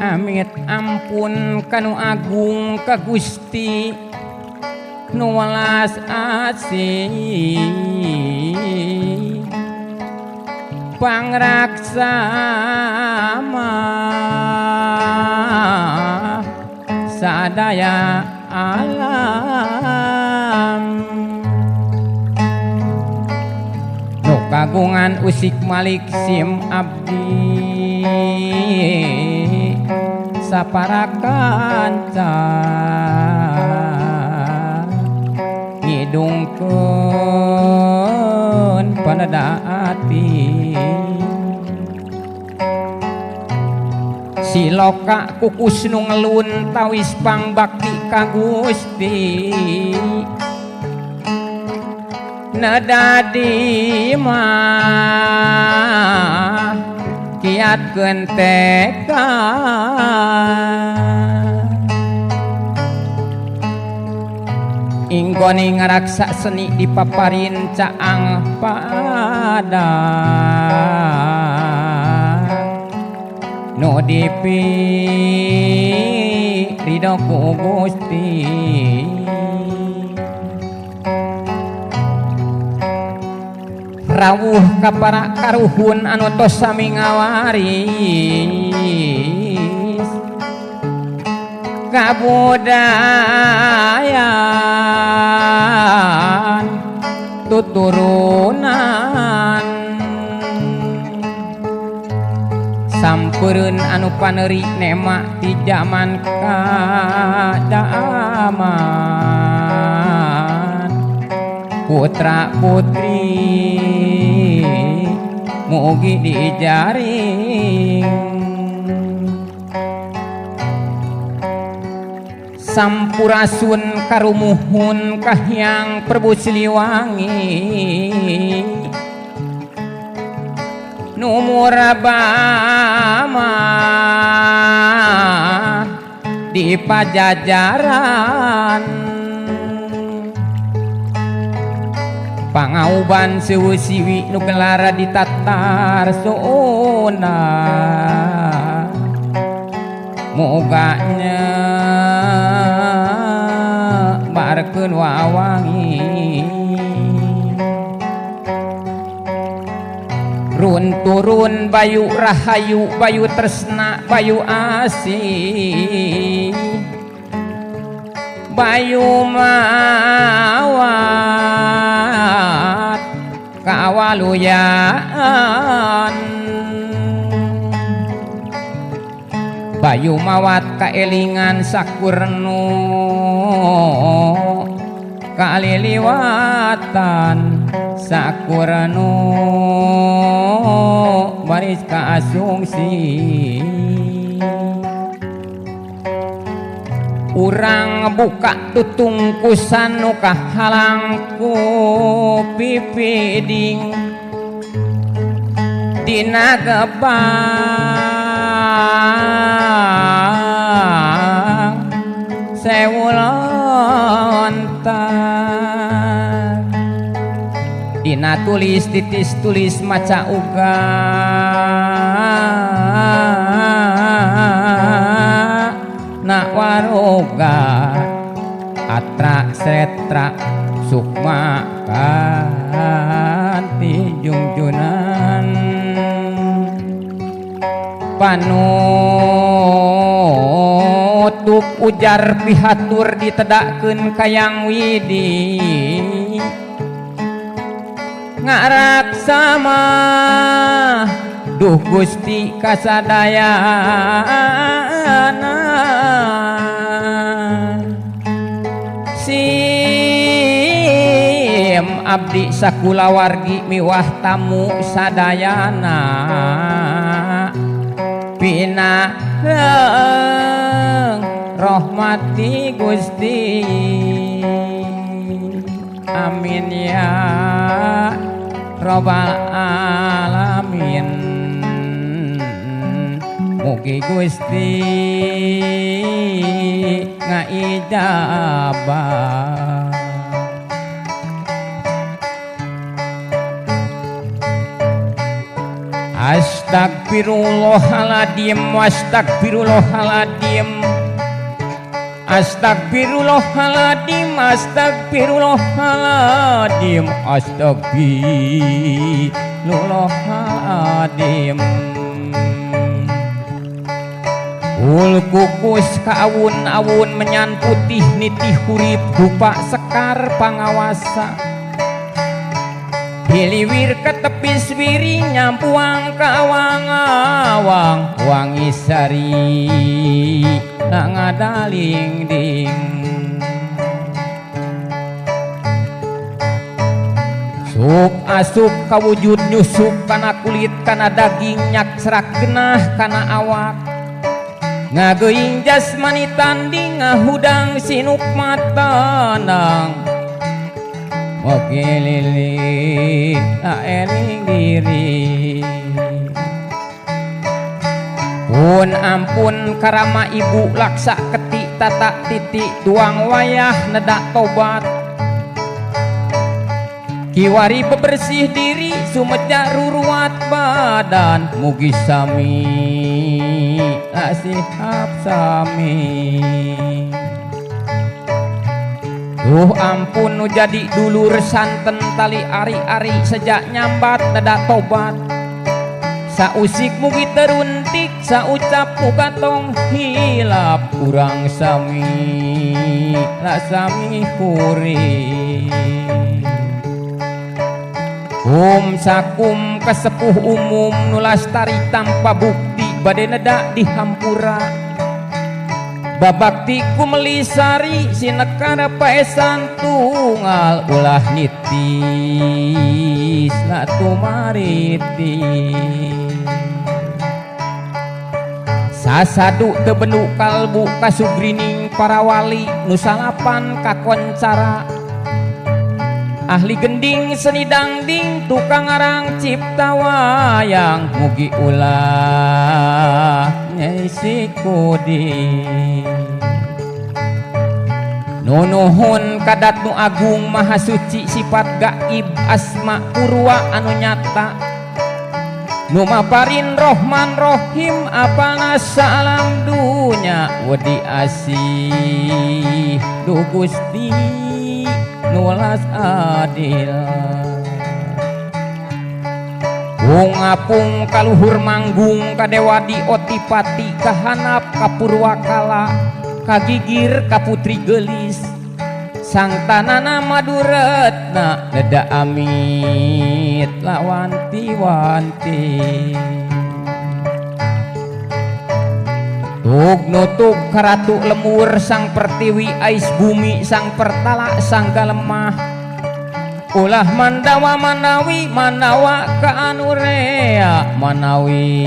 Amit ampun kanu agung ka Gusti nu welas asih pangraksama sadaya alam nu kagungan usik malik sim abdi sapara kanca ngidungkeun paneda ati siloka kukus nu ngelun tawis pangbakti ka Gusti neda di mah kiatkeun tekad inggone ngaraksa seni dipaparin caang pada nu dipi ridho ku Gusti rawuh ka para karuhun anu tos sami ngawaris kabudayaan tuturunan sampereun anu paneuri nema ti jaman ka jaman putra putri mugi dijaring sampurasun karumuhun kahyang Prabu Siliwangi nu murabama di pajajaran pangauban sewu siwi nu gelar ditatar soona moga nyebarkeun wawangi run turun bayu rahayu bayu tresna bayu asih bayu mawat kawaluyaan bayu mawat kaelingan sakurnu kaliliwatan sakurnu baris kaasungsi urang buka tutungkusan nu kahalang ku pipiding dina gebang sewu lontar dina tulis titis tulis maca uga nak waroga atra setra sukma kanti jungjunan panutup ujar pihatur ditedakkeun kayang widi ngaraksama duh Gusti kasadayana sim abdi sakulawargi miwah tamu sadayana pinaheng rahmati Gusti amin ya robbal alamin mugi Gusti ngaijabah. Astagfirullahaladzim, astagfirullahaladzim, astagfirullahaladzim, astagfirullahaladzim, astagfirullahaladzim. Ul kukus ka awun-awun menyan putih nitih hurip dupa sekar pangawasa. Hiliwir ketepis wiring nyampuang ka awang-awang wangi sari ngadaling ding. Sup asup kawujud nyusup kana kulit kana daging nyak serak genah kana awak. Ngageuing jasmani tanding ngahudang sinuk matanang. Mokilili eling diri. Pun ampun karama ibu laksa ketik tatak titik tuang wayah nedak tobat. Kiwari bebersih diri sumejak ruruat badan mugi sami nasihap sami. Duh ampun nu jadi dulur santen tali ari-ari sejak nyambat nedak tobat. Sausik mugi teruntik saucap muga tong hilap urang sami rasami kuring. Kum sakum kesepuh umum nulastari tanpa bukti bade nedak dihampura. Babakti ku melisari sinekara paesan tunggal ulah nitis latumariti. Sasadu teu benu kalbu kasugrining para wali nu salapan kakoncara. Ahli gending seni dangding tukang ngarang cipta wayang mugi ulah nyai sikudi. Nunuhun kadat nu agung maha suci sifat gaib asma purwa anu nyata. Nu maparin rohman rohim apalna salam dunya wedi asih du Gusti nulas adil. Wong apung kaluhur manggung kadewadi otipati kahanap kapurwakala kagigir kaputri gelis sang tanana maduretna neda amit lawanti-wanti. Tug nutug karatu lemur sang pertiwi ais bumi sang pertala sang galemah. Ulah mandawa manawi manawa ka anu rea manawi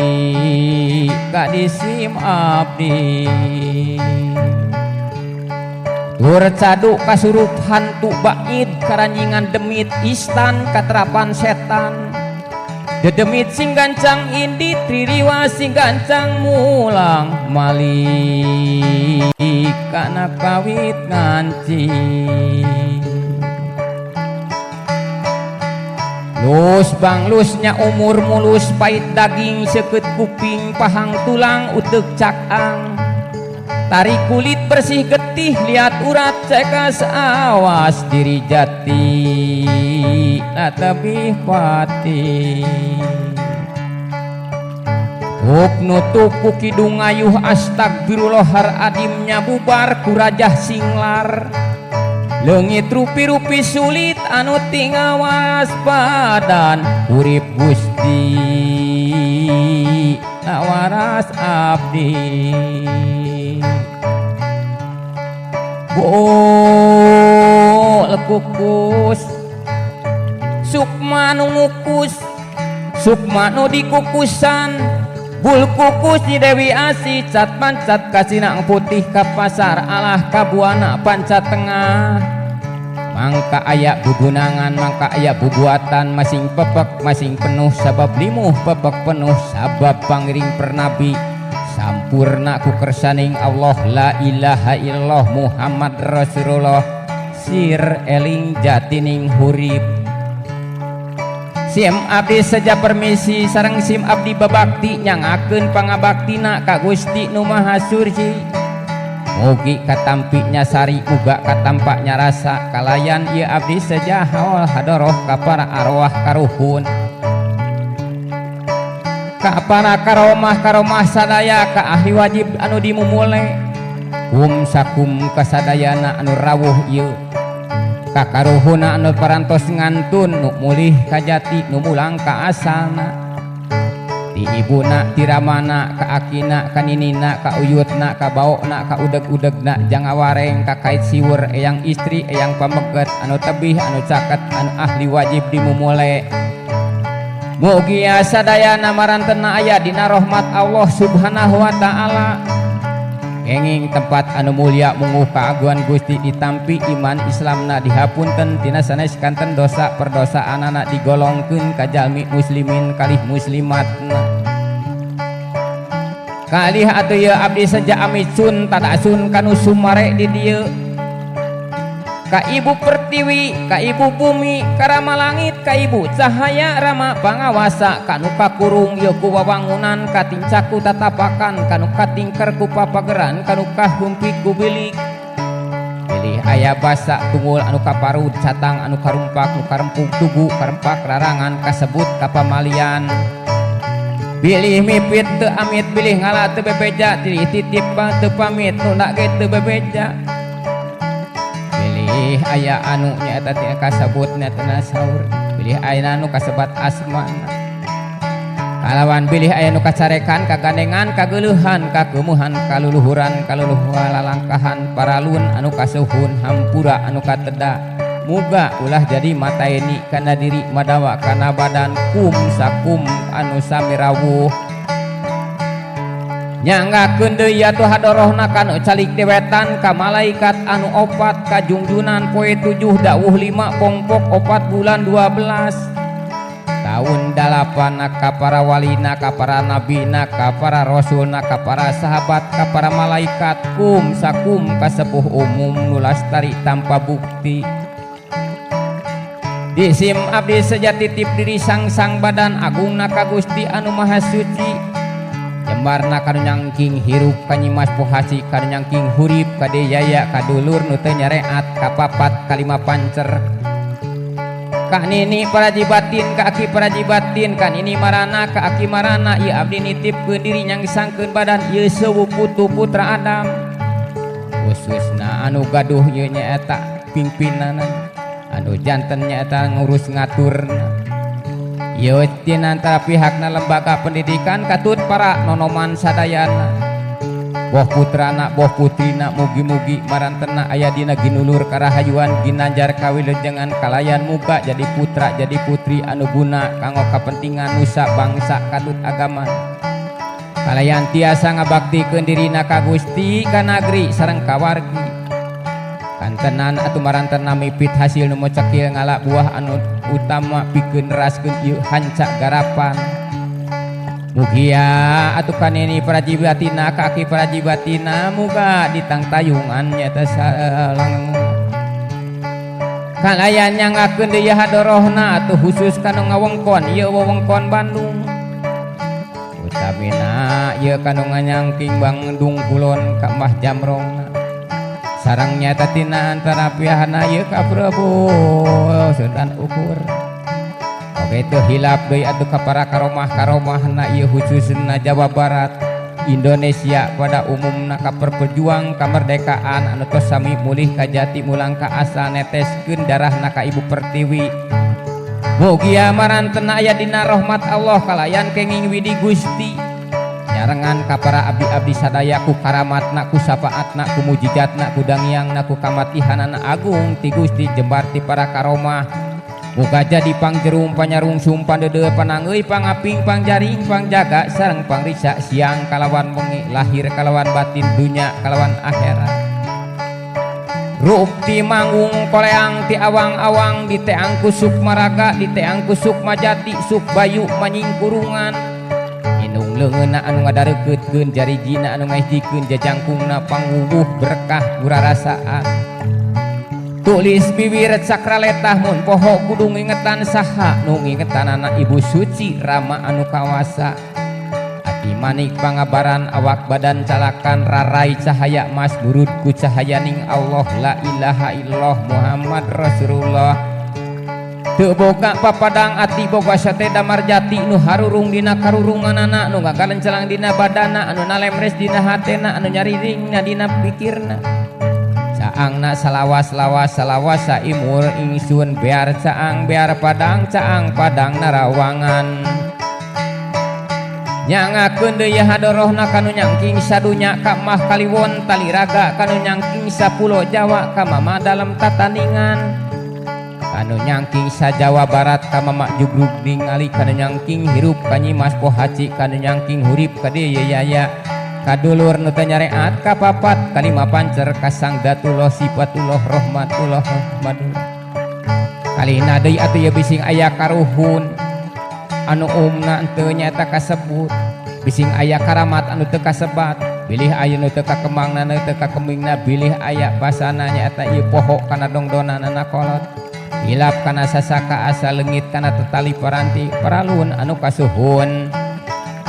kadisim abdi. Tur caduk kasurup hantu baid karanjingan demit istan katerapan setan. Dedemit sing gancang indi tririwa sing gancang mulang malik kana kawit nganci. Lus banglusnya umur mulus pait daging seukeut kuping pahang tulang uteuk cakang. Tarik kulit bersih getih liat urat cekas awas diri jati tebih pati. Tuk nutup ku kidung ngayuh astagfirullah har adimnya bubar ku rajah singlar. Leungit rupi-rupi sulit anu tingawas badan urip Gusti nawaras abdi. Bol kukus sukma nu ngukus sukma nu dikukusan bul kukus di Dewi Asih cat pancat kasinang putih ka pasar alah kabuana pancat tengah. Mangka aya bugunangan mangka aya bubuatan masing pepek masing penuh sabab limuh pepek penuh sabab pangiring pernabi sampurna ku kersaning Allah la ilaha illallah Muhammad Rasulullah sir eling jatining hurip. Sim abdi seja permisi sareng sim abdi babakti nyangakeun pangabaktina ka Gusti Nu Maha Surji. Mugi katampi nya sari muga katampa nya rasa kalayan ieu abdi seja haul hadoroh ka para arwah karuhun. Ka para karomah karomah sadaya ka ahli wajib anu dimumule. Kum sakum kasadayana anu rawuh ieu. Kakaruhuna anu parantos ngantun nu mulih kajati nu mulang ka asalna. Ti ibuna ti ramana ka akina ka ninina ka uyutna ka baokna ka udeg-udegna jangawareng ka kait siwur eyang istri eyang pameget anu tebih anu caket anu ahli wajib dimumule. Mugia sadayana marantena aya dina rahmat Allah Subhanahu wa taala. Kenging tempat anu mulia munguh kaguan Gusti ditampi iman Islamna dihapunten tina sanes kanten dosa perdosaanana digolongkeun ka jalmi muslimin kalih muslimatna. Kalih atuh ieu abdi seja amicun tadasun kanu sumare di dieu. Ka Ibu Pertiwi, ka Ibu Bumi, ka Rama Langit, ka Ibu Cahaya Rama Pangawasa, kanu kakurung ieu ku wawangunan, katincaku tatapakan, kanu katingker ku papageran, kanu kahumpik ku bilik. Pilih aya basa tunggul anu kaparud, catang anu karumpak, nu karempug tugu, karempak rarangan, kasebut kapamalian. Bilih mipit teu amit, bilih ngala teu bebeja, tilih titip teu pamit, nu nak ge teu bebeja. Pilih aya anu nyaeta teh kasebut nyaeta saur, pilih aya anu kasebat asmana. Kalawan bilih aya nu kacarekan, kagandengan, kageuleuhan, kakeumuhan, kaluluhuran, kaluluhuan lalangkahan, paralun anu kasuhun, hampura anu kateda. Muga ulah jadi mataeni kana diri madawa kana badan kum sakum anu sami rawuh. Nyanggakeun deui atuh hadorohna kanu calik di wetan ka malaikat anu opat ka jungjunan poe 7 dawuh 5 pongpok 4 bulan 12 tahun 8 ka para walina ka para nabina ka para rasulna ka para sahabat ka para malaikat kum sakum kasepuh umum nu lastari tanpa bukti. Disim abdi seja titip diri sang-sang badan agungna ka Gusti anu Maha Suci. Jembarna kanu nyangking hirup ka Nyimas Pohasi kanu nyangking hurip ka Deyaya ka dulur nu teu nyareat ka papat kalima pancer. Ka nini parajibatin ka aki parajibatin ka nini marana ka aki marana ieu abdi nitipkeun diri nyangsangkeun badan ieu sewu putu putra Adam. Khususna anu gaduh ieu nyaeta pimpinanna anu janten nyaeta ngurus ngaturna. Ieu tina antara pihakna lembaga pendidikan katut para nonoman sadayana. Boh putrana boh putrina mugi-mugi marantena aya dina ginulur karahayuan ginanjar kawilujengan kalayan muga jadi putra jadi putri anu guna kanggo kapentingan nusa bangsa katut agama. Kalayan tiasa ngabaktikeun dirina ka Gusti ka nagri sareng ka wargi. Kantenan atuh marantena mipit hasil nu mocekil ngala buah anu utama pikeun neraskeun ieu hanca garapan. Mugia atuh kanini parajibatina ka aki parajibatina muga ditangtayungan nyaeta salang. Kalayan nyangakeun deui hadorohna atuh khusus kanu ngawengkon ieu wewengkon Bandung. Utamina ieu kanu nganyangking Bandung Kulon ka Mbah Jamrongna. Sareng nyata tina antara pihana ieu ka Prabu Sultan Ukur. Oge teu hilap deui atuh ka para karomah-karomahna ieu khususna Jawa Barat, Indonesia pada umumna ka perjuang kemerdekaan anu tos sami mulih ka jati mulang ka asal neteskeun darahna ka Ibu Pertiwi. Mugia marantena aya dina rahmat Allah kalayan kenging widi Gusti. Nyarengan ka para abdi-abdi sadaya ku karamatna ku syafaatna ku mujizatna ku dangiangna ku kamatihanana agung ti Gusti jembar ti para karomah. Muga jadi pangjerum panyarungsum pandeudeuh panangeuy pangaping pangjaring pangjaga sareng pangrisa siang kalawan wengi lahir kalawan batin dunya kalawan akhirat. Rup ti manggung koleang ti awang-awang di teang ku Sukmaraga di teang ku Sukmajati Sukbayu manyingkurungan. Inung leungeunna anu ngadarekeutkeun jarijina anu ngahijikeun jajangkungna pangwuwuh berkah gurarasaan. Tulis bibir cakraletah mun poho kudu ngingetan saha nu ngingetanana Ibu Suci Rama anu kawasa. Ati manik pangabaran awak badan calakan rarai cahaya mas burud ku cahayaning Allah la ilaha illallah Muhammad Rasulullah. Teu boga papadang ati boga sate damar jati nu harurung dina karurunganana nu ngagalencelang dina badana anu nalemres dina hatena anu nyariringna dina pikirna. Caangna salawas lawas salawas saimur ingsun bear caang bear padang caang padang narawangan. Nyangakeun deui hadorohna kanu nyangking sadunya ka Mah Kaliwon taliraga kanu nyangking sapulo Jawa ka Mama dalem tataningan kanu nyangking sa Jawa Barat ka Mama Jugrug ningali kanu nyangking hirup ka Nyi Mas Pohaci kanu nyangking hurip ka Dewi Yaya kadulur nu teu nyareat ka papat kalima pancer ka Sang Datullah Sifatullah Rahmatullah Rahmatullah. Kalina deui atuh ieu bising aya karuhun anu umna teu nyaeta kasebut bising aya karamat anu teu kasebat bilih aya nu teu kakembangna nu teu kakembingna bilih aya basana nyaeta ieu poho kana dongdonanana kolot hilap kana sasaka asa leungit kana tetali paranti paralun anu kasuhun.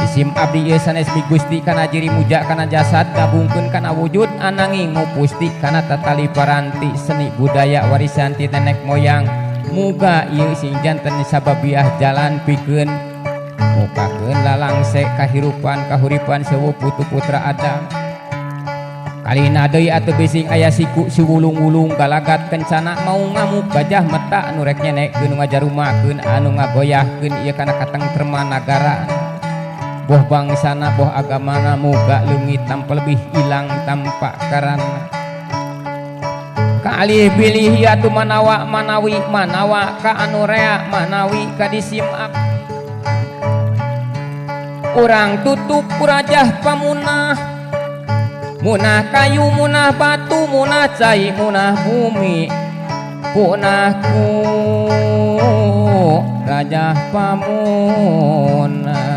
Isim abdi ieu sanes migusti kana jiri muja kana jasad gabungkeun kana wujud ananging ngupusti kana tatali paranti seni budaya warisan ti nenek moyang. Muga ieu sing janten sababiah jalan pikeun mukakeun lalangse kahirupan kahuripan sewu putu putra Adam. Kalina deui atuh bising aya siku siwulung-wulung galagat kencana mau ngamuk gajah meta anu rek nyenekeun nu ngajarumakeun anu ngagoyahkeun ieu kana katengtreman nagara. Boh bangsana boh agamana muga leungit tanpa lebih ilang tanpa karana. Kalih bilih ya tu manawa manawi manawa ka anu rea manawi ka disimak. Urang tutup kurajah pamunah munah kayu munah batu munah cai munah bumi punah ku rajah pamunah.